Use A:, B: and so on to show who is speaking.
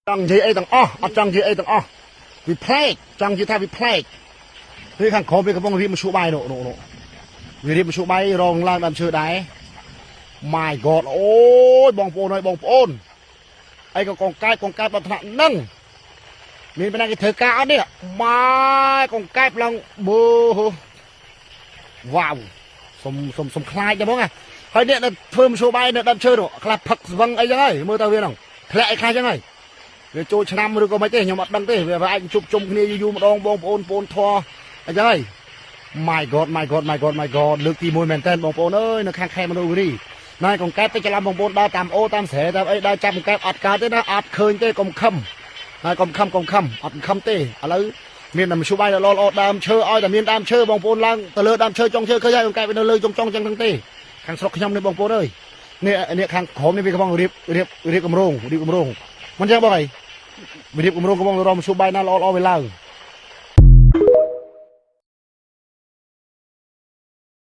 A: ចង់និយាយអីទាំងអស់អត់ចង់និយាយអីទាំងអស់វាប្លែកចង់និយាយថាវាប្លែកនេះខាងក្រោមវាកំពុងរៀបមឈូបាយនោះនោះនោះវារៀបមឈូបាយរងឡើងដើមឈើដែរ My God អូយបងប្អូនអើយបងប្អូនអីក៏កងកែបកងកែបដល់ថ្នាក់ហ្នឹងមានប៉ុណ្ណាគេធ្វើការអត់នេះម៉ាយកងកែបឡើងបឺវ៉ាវសុំសុំសុំខ្លាចដែរហ្មងណាហើយនេះនៅធ្វើមឈូបាយនៅដើមឈើនោះខ្លះផឹកស្វឹងអីចឹងហើយមើលទៅវាហ្នឹងធ្លាក់អីខ្លះចឹងហើយ វាចូលឆ្នាំឬក៏មិនទេខ្ញុំអត់ដឹងទេវាអាចជួបជុំគ្នាយូរយូរម្ដងបងប្អូនបងធរអញ្ចឹងហើយ My God, my God, my God, my God លើកទី1មែនតើបងប្អូនអើយនៅខាងខេត្តមណ្ឌលគិរីណែកង្កែបទៅច្រឡំបងប្អូនដើរតាមអូតាមស្រែតាមអីដើរចាប់កង្កែបអត់កើតទេណាអត់ឃើញទេកុំខំហើយកុំខំកុំខំអត់ខំទេឥឡូវមានតែមធ្យោបាយល្អល្អដើមឈើឲ្យតែមានដើមឈើបងប្អូនឡើងទៅលើដើមឈើចុងឈើឃើញហើយកង្កែបវានៅលើចុងចុងចឹងហ្នឹងទេខាងស្រុកខ្ញុំនេះបងប្អូនអើយនេះនេះខាងក្រោមនេះវាកំពុងរៀបរៀបរៀបកម្រងរៀបកម្រងមិនចឹងបងអី វារៀបគម្រោងកំពុងរមជួបបាយណាល្អល្អវាឡើង